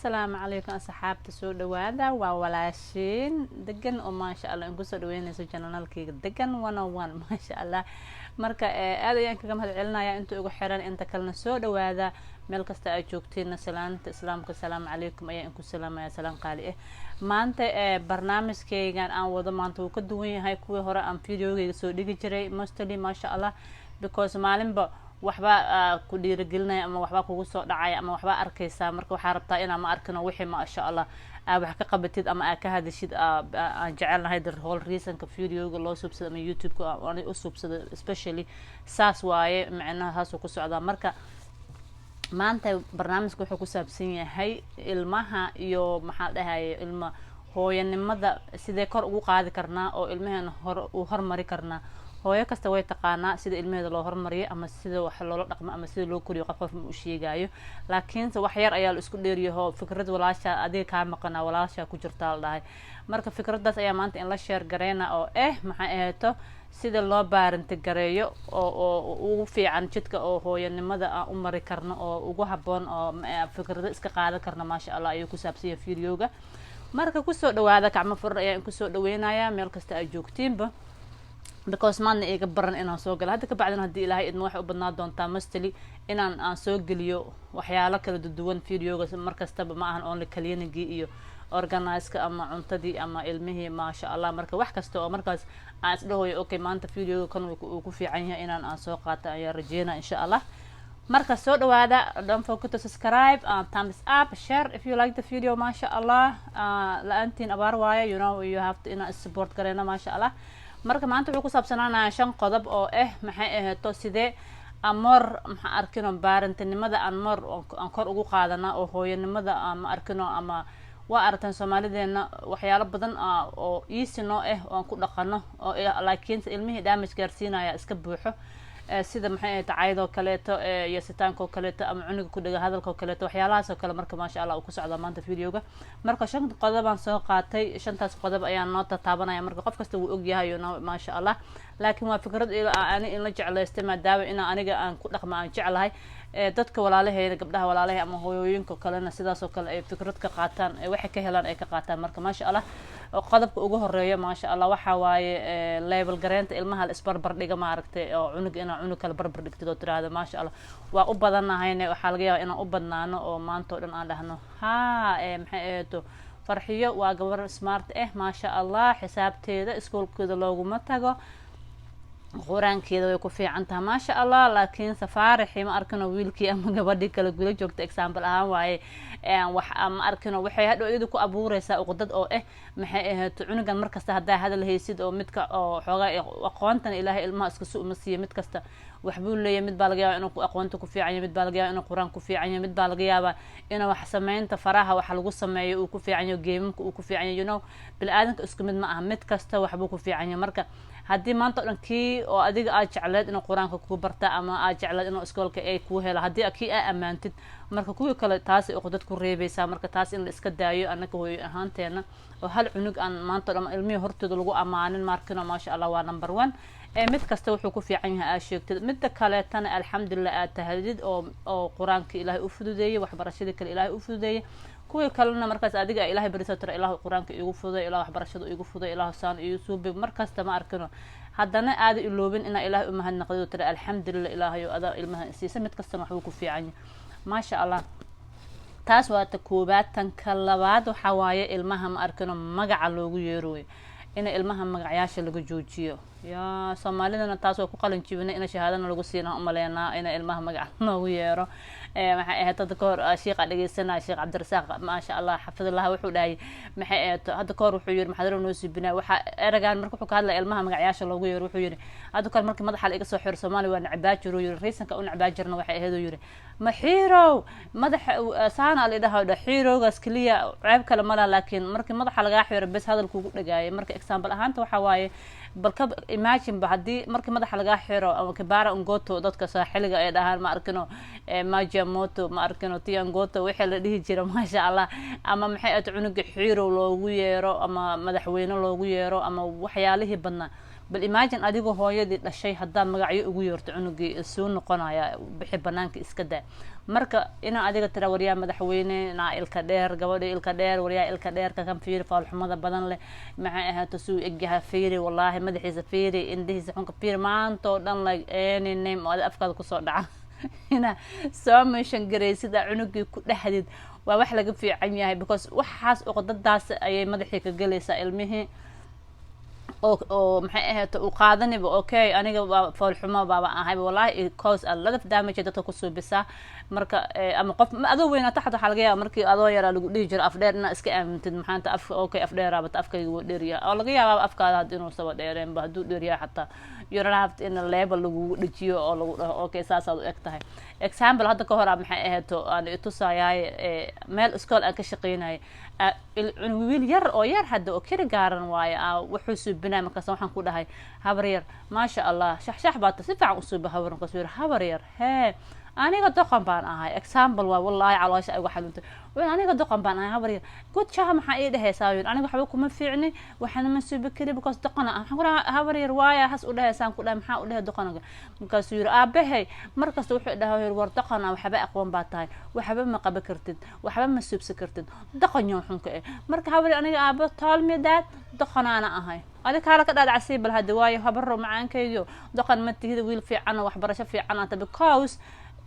Asalaamu calaykum asxaabta, soo dhawaada. Waa walaashiin Degan oo maasha Allah in kusoo dhaweyneyso channelkeyga Degan 101, maasha Allah. Marka aad ayaan kaga mahad celinaya inta ugu xiran, inta kalena soo dhawaada. Meel kasta aad joogtiin, salaanta islaamka asalaamu calaykum ayaa inku salaamaya, salaan qaali ah. Maanta barnaamijkeygan aan wado maanta wuu ka duwan yahay kuwii hore aan videogeyga soo dhigi jiray mostly, maasha Allah, because maalinba waxbaa ku dhiirigelinaya ama waxbaa kugu soo dhacaya ama waxbaa arkaysaa. Marka waxaa rabtaa inaa ma arkino wixii, maasha Allah, aa wax ka qabatid ama aa ka hadashid. Aan jecelnahay the whole reasonka videoga loo suubsado ama YouTube-ka ani u suubsado especially saas waaye, micnaha saasuu ku socdaa. Marka maanta barnaamijka wuxuu ku saabsan yahay ilmaha iyo maxaa dhahaye, ilma hooyanimada sidee kor ugu qaadi karnaa oo ilmaheena hor uu hormari karnaa. Hooyo kasta way taqaanaa sida ilmaheeda loo hormariyo ama sida wax loola dhaqmo ama sida loo koriyo, qof qof ma u sheegaayo, laakiinse wax yar ayaa la isku dheeriyaho. Fikrad walaasha adiga kaa maqanaa walaasha ku jirtaa la dhahay. Marka fikraddaas ayaa maanta in la share gareyna oo maxay aheeto, sida loo parenting gareeyo oo ugu fiican jidka oo hooyanimada aan u mari karno oo ugu habboon oo fikrado iska qaadan karno, maasha Allah, ayuu ku saabsan yahay videoga. Marka kusoo dhawaada, gacmo furan ayaa in kusoo dhaweynayaa meel kasta aad joogtiinba, because maadna iga baran inaan soo galo. Hadda kabacdina haddii Ilaahay idmo, waxay u badnaa doontaa mostly inaan aan soo geliyo waxyaalo kala duwan videoga markastaba. Ma ahan only cleaningii iyo organizeka ama cuntadii ama ilmihii, maasha Allah. Marka wax kasta oo markaas aan isdhahoyo, okay, maanta videoga kan uu ku fiican yahay inaan aan soo qaato ayaa rajeynaa, insha Allah. Marka soo dhawaada, don't forget to subscribe, thumbs up, share if you like the video, maasha Allah. La-aantiin abaar waaye, you know you have to inaan support gareyno, maasha Allah. Marka maanta wuxuu ku saabsanaanaya shan qodob oo maxay aheeto, sidee amoor maxaa arkino parentinimada aan moor aan kor ugu qaadana oo hooyanimada ma arkino. Ama waa aragteen Soomaalideena waxyaalo badan oo easy noo ah oo aan ku dhaqano oo laakiinse ilmihii damage gaarsiinaya iska buuxo, sida maxay ahayd, caydoo kaleeto iyo sitaanka oo kaleeto ama cunuga ku dhega hadalka oo kaleeto, waxyaalahaas oo kale. Marka maasha Allah uu ku socdaa maanta videoga. Marka shan qodobaan soo qaatay, shantaas qodob ayaan noo tataabanaya. Marka qof kasta wuu ogyahay, maasha Allah, laakiin waa fikrad ani in la jeclaystay maadaama ina aniga aan ku dhaqma aan jeclahay, dadka walaalaheyda, gabdhaha walaalahay ama hooyooyinka kalena sidaas oo kale ay fikrad ka qaataan, waxay ka helaan ay ka qaataan. Marka maasha Allah, qodobka ugu horeeya, maasha Allah, waxaa waaye label gareynta ilmaha la isbarbar dhiga, maaragtay, oo cunug inaa cunug kale barbar dhigtid oo tiraahdo maasha Allah. Waa u badanahayne, waxaa laga yaabaa inaan u badnaano oo maanta oo dhan aan dhahno, haa, maxay aheeto, Farxiyo waa gabar smart ah, maasha Allah, xisaabteeda iskoolkeeda looguma tago, qur-aankeeda way ku fiican tahay, maasha Allah. Laakiin safaarixi ma arkino, wiilkii ama gabadhii kale gula joogta, example ahaan waaye, wax ma arkino. Waxay hadhow iyadu ku abuureysaa uqdad oo maxay ahayd, cunugan markasta haddaa hadal haysid oo midka oo xoogaa aqoontan Ilaahay ilmaha iska su uma siiyo. Mid kasta waxbuu leeyahy. Mid baa laga yaaba inuu aqoonta ku fiican yahy, mid baa laga yaaba inuu qur-aan ku fiican yahy, mid baa laga yaabaa inuu wax sameynta faraha waxa lagu sameeyo uu ku fiican yaho, gamemka uu ku fiican yahy. Bini-aadanka isku mid ma aha, mid kasta waxbuu ku fiican yahay. Marka haddii maanta o dhan kii oo adiga aad jecleed inuu qur-aanka kuu barta ama aad jecleed inuu iskoolka ay kuu helo, haddii kii aa ammaantid, marka kuwii kale taasay uqdad ku reebeysaa. Marka taas in la iska daayo annaga hooyo ahaanteena oo hal cunug aan maanta o dhan ilmihii hortooda lagu ammaanin markino, maasha Allah, waa number one. Mid kasta wuxuu ku fiican yahay aad sheegtid. Midda kaleetana, alxamdulilah, aad tahdid oo qur-aanka Ilaahay u fududeeyey, waxbarashadii kale Ilaahay u fududeeyey, kuwii kalena markaas adiga Ilahay barisa tira, Ilah qur-aanka iigu fuday, Ilah waxbarashada iigu fuday, Ilah saan iigu suubi. Markasta ma arkino haddana aada iloobin inaa Ilahay umahadnaqday oo tira, alxamdulilah, Ilaahayo adaa ilmaha siisa, mid kastana waxbuu ku fiican yahay, maasha Allah. Taas waa ta koobaad. Tan ka labaad waxaa waaye ilmaha ma arkino magaca loogu yeerooyo, ina ilmaha magacyaasha laga joojiyo. Yaa Soomaalidana taas waa ku qalin jibinay, ina shahaadana lagu siina umaleynaa ina ilmaha magaca loogu yeero. Maxay ahayd, hadda kahor shiiqa dhegeysanaya, Sheekh Cabdirasaaq, maasha Allah, xafidullah, wuxuu dhahay, maxay ahayd, hadda kahor wuxuu yiri maxaadaro noo siibinaya waxaa eragaan. Marka wuxuu ka hadlaya ilmaha magacyaasha loogu yeero. Wuxuu yiri, hadda kahor markii madaxa la iga soo xiro Soomaaliya waa necbaa jiro, yiri. Reasonka u necbaa jirna waxay ahayd, uu yiri, ma xiirow madaxa saana la idhaha dha xiirowgaas keliya, ceeb kale ma laha, laakiin markii madaxa lagaa xiro bes hadal kugu dhagaayay. Marka example ahaanta waxaa waaye, bal ka imagine ba haddii markii madaxa lagaa xiro ama kibara ngoto, dadka saaxiliga ay dhahaan, ma arkino, maja moto, ma arkino, tia ngoto, wixii la dhihi jira, maasha Allah, ama maxay ahayd, cunuga xiirow loogu yeero ama madaxweyne loogu yeero ama waxyaalihii badnaa. Bal imagine adigoo hooyadii dhashay haddaad magacyo ugu yeerto, cunugii suu noqonaya? Bixi banaanka, iska daa. Marka inaa adiga tira, "Waryaa madaxweyne, naa ilka dheer, gabadha ilka dheer, waryaa ilka dheerka, kan fiiri, faalxumada badan leh, maxay ahaato, suu egyaha fiiri, wallaahi madaxiisa fiiri, indhihiisa xunka fiiri," maanta oo dhan like any name oo adi afkaada kusoo dhaca inaa soo mention garaysid, aa cunugii ku dhexdid, waa wax laga fiican yahay, because waxaas uqdadaas ayay madaxii ka gelaysaa ilmihii oo maxay ahayd uu qaadaniba. Okay, aniga waa foolxumo baaba ahayba, wallahi cause a lot of damage dadka ku suubisaa. Marka ama qof adoo weynaata xataa, waxaa laga yaaba markii adoo yaraa lagu dhihi jiro afdheer inaa iska aamintid, maxaanta af, okay, afdheeraabata, afkayga wuu dheeryahay, oo laga yaabaa afkaada hadda inuu saba dheereenba. Hadduu dheeryahay xataa, you don't have to in label lagugu dhejiyo oo lagu dhaho, "Okay, saasaad u eg tahay." Example, hadda ka hor maxay ahayd aan itusayaay, meel iskool aan ka shaqeynayay, wiil yar oo yar hadda oo keri gaaran waaye wuxuu suubinaya. Markaas waxaan ku dhahay, "Habar yar, maasha Allah, shaxshax baata, si fiican u suuba, habar." Markaasuu yiri, "Habar yar, hee, aniga doqon baan ahay." Example waa, wallahi caloosha ay uga xanuuntay. "Aniga doqon baan ahay, habar yar, good job, maxaa ii dhehaysaa?" Yiri, "Aniga waxba kuma fiicni, waxaana ma suubi kari because doqon ah." Waxaan ku dhahay, "Habar yar, waaya has u dhahaysaan?" Ku dhahay, "Maxaa u dhahay doqonaga?" Markaasuu yiri, "Aabahay markasta wuxuu dhahay," yiri, "war doqon ah, waxba aqoon baa tahay, waxba ma qaban kartid, waxba ma suubsan kartid, doqon yow xunka eh." Marka habar, aniga aabo told me that doqonaana ahay, adi kaala ka dhaadhacsii. Bal hadda waayo, habaro macaankayyo, doqon ma tihida, wiil fiican oo waxbarasho fiican ata, because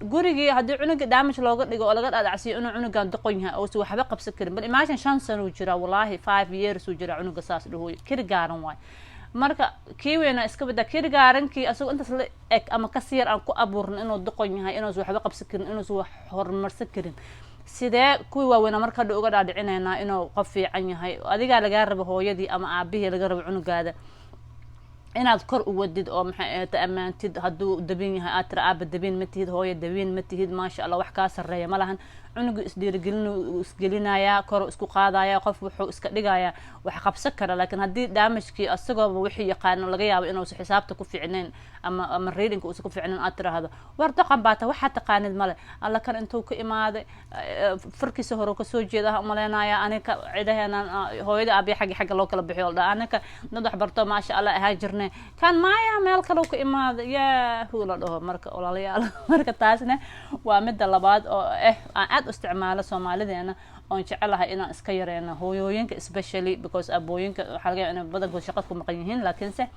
gurigii haddii cunuga damage looga dhigo oo laga dhaadhacsiyo inuu cunugan doqon yahay oosa waxba qabsan karin. Bal imagine, 5 sano uu jiraa, wallahi 5 years uu jiraa cunuga saas dhahooy, keri gaaran waay. Marka kii weynaa iska badaa, keri gaarankii asagoo intaas la eg ama kasi yar aan ku abuurno inuu doqon yahay, inuusa waxba qabsan karin, inuusa wax horumarsan karin, sidee kuwii waaweynaa marka hadha uga dhaadhicinaynaa inuu qof fiican yahay? Adigaa lagaa rabo, hooyadii ama aabihii laga rabo cunugaada inaad kor u wadid oo maxay ahayta ammaantid. Hadduu dabin yahay, aad tira, "Aaba, dabin ma tihid, hooya, dabin ma tihid, maasha Allah, wax kaa sarreeya ma lahan." Cunugu isdhiirigelin isgelinayaa, kor isku qaadaya, qof wuxuu iska dhigayaa wax qabsan kara. Laakiin haddii damagekii isagooba wixii yaqaano, laga yaabo inuusa xisaabta ku fiicnayn ama readingka uusa ku fiicnayn, aad tiraahdo, "War doqon baa ta, waxaa taqaanid male, alla kan intuu ka imaaday, farkiisa hore kasoo jeeda umaleynaya, aniga cidaheenan hooyada aabiya xaggi xagga loo kala bixiyo la dhaha, aniga dad wax barto maasha Allah ahaa jirne, kan maaya meel kale ka imaaday yahu," la dhaho. Marka walaalayaal, marka taasna waa midda labaad oo aan aad u isticmaalo Soomaalideena, oon jecelahay inaan iska yareyno, hooyooyinka especially, because abooyinka waxaa laga yaaba inay badankood shaqad ku maqan yihiin. Laakiinse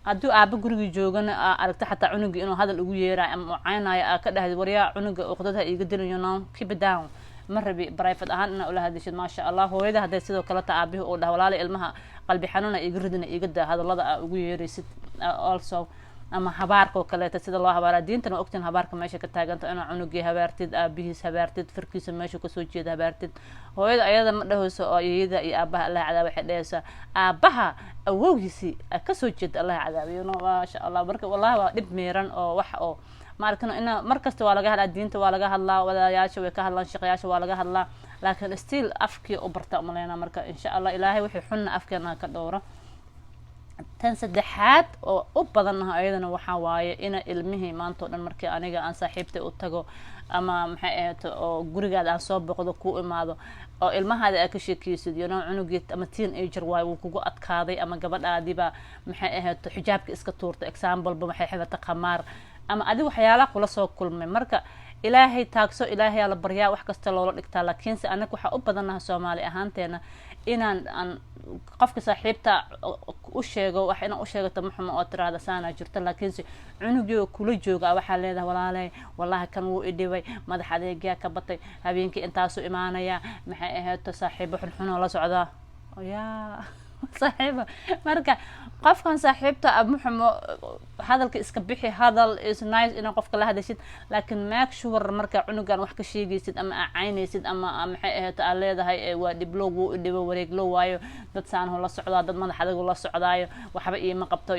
hadduu aaba gurigii joogana, aa aragto xataa cunugii inuu hadal ugu yeerayo ama uu caynayo, aa ka dhahday, "Waryaa, cunuga uqdadha iiga dilayo, no, keep it down, ma rabi." Private ahaan inaa ula hadishid, maasha Allah. Hooyada hadday sidoo kale ta, aabihii uu dhaha, "Walaala, ilmaha qalbi xanuuna iiga ridina, iiga daa hadallada aa ugu yeeraysid." Also ama habaarka oo kaleeta, sida loo habaaraa, diintana waa ogtiin habaarka meesha ka taaganta, inaa cunugii habaartid, aabihiis habaartid, firkiisa meesha kasoo jeeda habaartid. Hooyada ayada ma dhahayso oo iyada iyo aabaha Allah cadaab, waxay dhahaysaa aabaha awowgiisii kasoo jeeda Allah cadaabiyo no, maasha Allah. Marka wallahi waa dhib miiran oo wax oo ma arkino ina mar kasta waa laga hadlaa, diinta waa laga hadlaa, wadayaasha way ka hadlaan, shaqayaasha waa laga hadlaa, laakiin still afkii u barta umaleyna. Marka insha Allah Ilaahay wixii xunna afkeena ka dhowro. Tan saddexaad oo u badannaha ayadana waxaa waaye ina ilmihii maanta o dhan markii aniga aan saaxiibtay u tago ama maxay ahayd oo gurigaada aan soo boqdo, ku imaado oo ilmahaada aa ka sheekeysid, cunugii ama teenager waayo, wuu kugu adkaaday, ama gabadhaadiba maxay ahayd xijaabka iska tuurta, exampleba, waxay xidata khamaar, ama adi waxyaalaha kula soo kulmay. Marka Ilaahay taagso, Ilaahayaa la baryaa, wax kasta loola dhigtaa. Laakiinse anaga waxaa u badannaha Soomaali ahaanteena inaan aan qofka saaxiibta u sheego wax, inaan u sheegato maxuma oo tiraahda saanaa jirto. Laakiinse cunugii oo kula jooga waxaa leedahay, "Walaaley, wallahi kan wuu idhibay, madax adeegyaa ka batay, habeenkii intaasuu imaanaya, maxay ahayto, saaxiibo xunxunoo la socdaa yaa saaxiiba." Marka qofkan saaxiibta muxumo, hadalka iska bixi. Hadal is nice inaa qofka la hadashid, laakiin make sure marka cunugan wax ka sheegaysid ama aa caynaysid ama maxay ahayd aad leedahay, "Waa dhiblo, wuu idhibo, wareeglo waayo, dad saanhu la socdaa, dad madax adagu la socdaayo, waxba iima qabto,"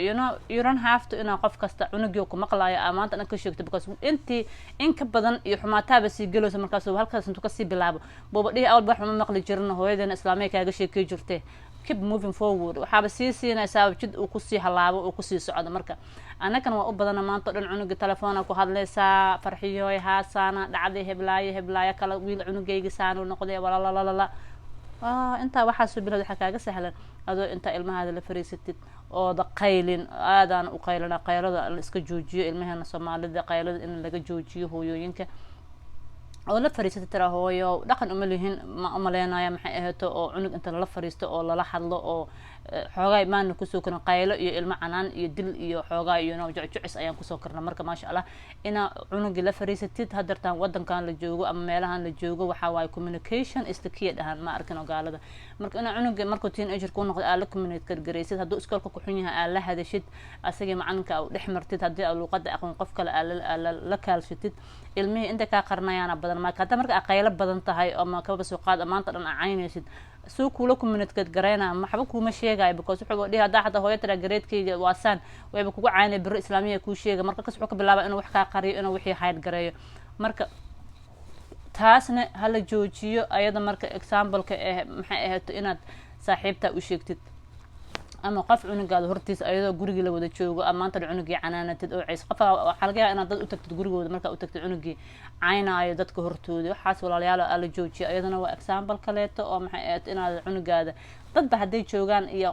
you don't have to inaa qof kasta cunugii ku maqlaayo aa maanta dhan ka sheegto, because intii in ka badan iyo xumaataaba sii gelayso. Markaas halkaas intuu kasii bilaabo buuba dhihi, "Awalba wax ma maqli jirin, hooyadeena islaamay kaaga sheekey jirte." Keep moving forward, waxaaba sii siinaysaa jid uu kusii halaabo, uu kusii socdo. Marka annagana waa u badana maanta o dhan cunuga telefoona ku hadlaysaa, "Farxiyoy, haasaana dhacday, heblaayo, heblaayo kala wiil, cunugayga saanu noqday," walalalala. Intaa waxaa bilowd, waxaa kaaga sahlan adoo intaa ilmahaada la fariisatid ooda qaylin. Aadaan u qaylana, qaylada la iska joojiyo. Ilmaheena Soomaalida qaylada in laga joojiyo, hooyooyinka oo la fariisata tira hooyo dhaqan uma lihin, ma umaleenaya maxay ahayto, oo cunug inta lala fariisto oo lala hadlo oo xoogaa maana kusoo korin qaylo iyo ilmo canaan iyo dil iyo xoogaa iyo no jucjucis ayaan kusoo korna. Marka maasha Allah, inaa cunugii la fariisatid. Hadartaan wadankan la joogo ama meelahan la joogo, waxaa waaye communication is the key dhahan, ma arkin oo gaalada. Marka inaa cunuga markuu teenager ku noqdo aad la communicate garaysid. Hadduu iskoolka ku xun yahay, aad la hadashid asagii macalinka, aa dhex martid. Haddii aa luuqada aqoon, qof kale aa la kaalshatid. Ilmihii inta kaa qarnayaana badan. Marka hadda marka aa qaylo badan tahay ama kababa soo qaad maanta dhan aa caynaysid, suu kuula communicate garayna? Waxba kuuma sheegayo, because wuxuu dhihi haddaa xataa hooyo tiraa gareedkayga waa saan, wayba kugu caynay, biro islaamiya kuu sheega. Marka kas wuxuu ka bilaaba inuu wax kaa qariyo, inuu wixii hide gareeyo. Marka taasna hala joojiyo ayada. Marka exampleka eh maxay ahayto, inaad saaxiibtaa u sheegtid ama qof cunugaada hortiisa, ayadoo gurigii la wada joogo, ama maanta cunugii canaanatid oo cays qof. Waxaa laga yaaba inaad dad u tagtid gurigooda, markaa u tagtid cunugii caynaayo dadka hortooda. Waxaas, walaalayaal, aa la joojiyo. Ayadana waa example kaleeto oo maxay ahayd, inaad cunugaada dadba hadday joogaan iyo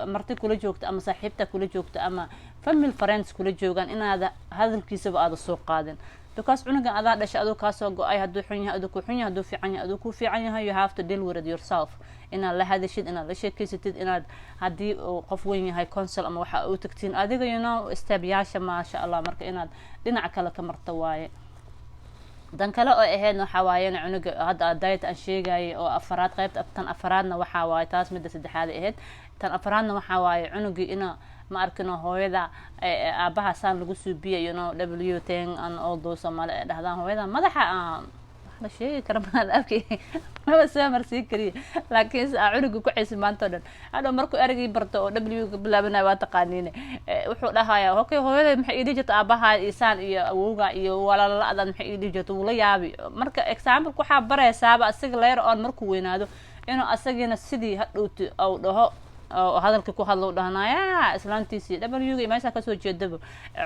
marti kula joogto ama saaxiibta kula joogto ama family friends kula joogaan, inaada hadalkiisaba aada soo qaadin, because cunugan adaa dhashay, aduu kaasoo go-ay. Hadduu xun yahay, aduu ku xun yahay; hadduu fiican yahay, aduu ku fiican yahay. You have to deal with it yourself. Inaad la hadashid, inaad la sheekeysatid, inaad haddii uu qof weyn yahay counsel ama waxa u tagtiin adiga, step yaasha, maasha Allah. Marka inaad dhinaca kale ka marto waaye. Dan kale oo ahaydna waxaa waayena cunuga hadda diet aan sheegayay oo afaraad, qaybta tan afaraadna waxaa waaye, taas midda saddexaad ahayd, tan afaraadna waxaa waaye cunugii ina ma arkino hooyada aabaha saan lagu suubiya, W thing and all those Soomaali ay dhahdaan, hooyada madaxa aan wax la sheegi kara maan arkay, maba soo marsiin kariya, laakiin se aa cunuga ku caysa maanta o dhan. Hadhow markuu eragii barto oo W ka bilaabanayo, waa taqaaniine, wuxuu dhahayaa, "Okay, hooyaday maxay ii dhihi jirta? Aabaha isaan iyo awowga iyo walaalala-dan maxay ii dhihi jirta?" Wuu la yaabi. Marka example waxaa baraysaaba asiga later on markuu weynaado inuu asagiina sidii hadhowti au dhaho oo hadalkii ku hadlo dhahnaya islaantiisii W ga meesha kasoo jeedaba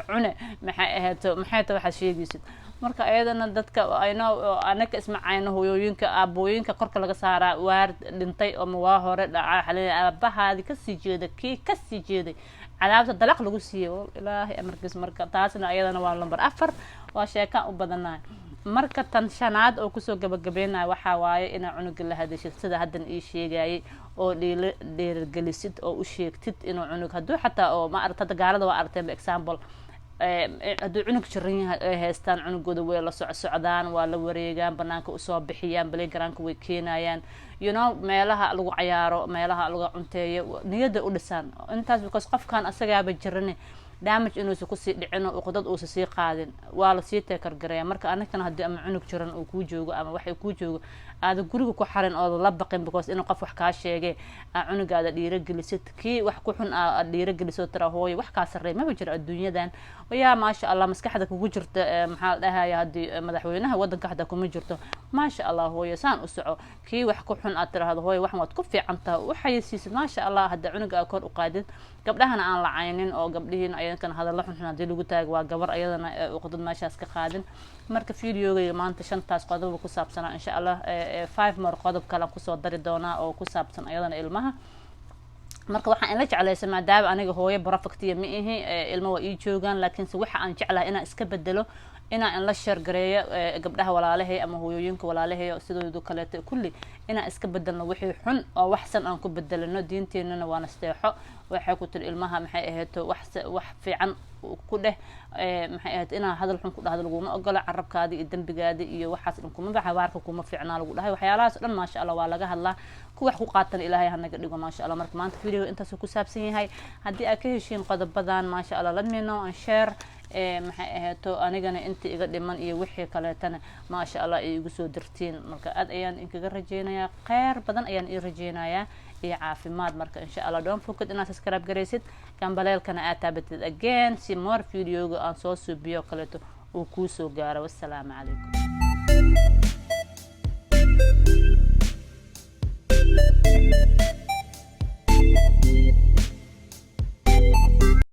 cune maxay ahayd, maxay ta waxaad sheegaysid. Marka ayadana dadka ayno anaka isma cayno, hooyooyinka aabooyinka korka laga saaraa, waar dhintay ama waa hore dhaca xalay aabahaadi kasii jeeda, kii kasii jeeday cadaabta dalaq lagu siiyey, Ilaahay amarkiis. Marka taasna ayadana waa number 4, waa sheekaan u badanahay. Marka tan shanaad oo kusoo gabagabeynaya waxaa waaye inaa cunuga la hadashid sida haddan ii sheegayay, oo dhiilo dhiirigelisid oo u sheegtid inuu cunug hadduu xataa oo ma aragta. Hadda gaalada waa aragteen example, hadduu cunug jiran yahay ay haystaan, cunugooda way la socsocdaan, waa la wareegaan, banaanka usoo bixiyaan, playgroundka way keenayaan, meelaha lagu cayaaro, meelaha lagu cunteeyo, niyadda u dhisaan intaas, because qofkan asagaaba jirane damage inuusa kusii dhicin oo uqdad uusa sii qaadin, waa lasii take care gareeya. Marka anagtana haddii ama cunug jiran uu kuu joogo ama waxay kuu joogo, aada guriga ku xarin ooda la baqin, because inuu qof wax kaa sheegay, aa cunugaada dhiirogelisid. Kii wax ku xun aad dhiirogeliso, tira, "Hooyo, wax kaa sarreey maba jiro adduunyadan." Yaa maasha Allah, maskaxda kugu jirta, maxaa la dhahaya, haddii madaxweynaha waddanka xataa kuma jirto. Maasha Allah, hooyo, saan u soco. Kii wax ku xun aad tiraahdo, "Hooyo, waxan waad ku fiican tahay," u xayeysiisid. Maasha Allah, hadda cunuga aad kor u qaadid. Gabdhahana aan la caynin, oo gabdhihiina ayankana hadallo xunxun haddii lagu taago, waa gabar ayadana uqdad meeshaas ka qaadin. Marka videogayga maanta shantaas qodob ku saabsanaa. Insha Allah five more qodob kale kusoo dari doonaa oo ku saabsan ayadana ilmaha. Marka waxaan inla jeclaysa, maadaama aniga hooyo perfect iya ma ihi, ilmo waa ii joogaan, laakiinse waxa aan jeclahay inaan iska bedelo, inaan inla share gareeyo gabdhaha walaalahay ama hooyooyinka walaalahay sidoodu kaleeto kulli, inaan iska bedelno wixii xun oo waxsan aan ku bedelano. Diinteenana waa nasteexo. Waxay ku tiri ilmaha maxay ahayto, wax fiican ku dheh. Maxay ahayd, inaa hadal xun ku dhahdo laguma ogola. Carabkaadi iyo dembigaadi iyo waxaas dhan kuma baxa, habaarka kuma fiicnaa lagu dhahay. Waxyaalahaas o dhan maasha Allah waa laga hadlaa. Ku wax ku qaatan Ilaahay hanaga dhigo, maasha Allah. Marka maanta video intaasuu ku saabsan yahay. Haddii aad ka heshiin qodobadan, maasha Allah, let me know and share. Maxay ahayto, anigana inta iga dhiman iyo wixii kaleetana, maasha Allah, ay igu soo dirtiin. Marka aad ayaan inkaga rajeynayaa, kheyr badan ayaan ii rajeynayaa iyo caafimaad. Marka insha Allah, don't forget inaad subscribe garaysid, gambaleelkana aad taabatid again, si more videoga aan soo suubiyo kaleeto uu kuu soo gaaro. Wassalaamu calaykum.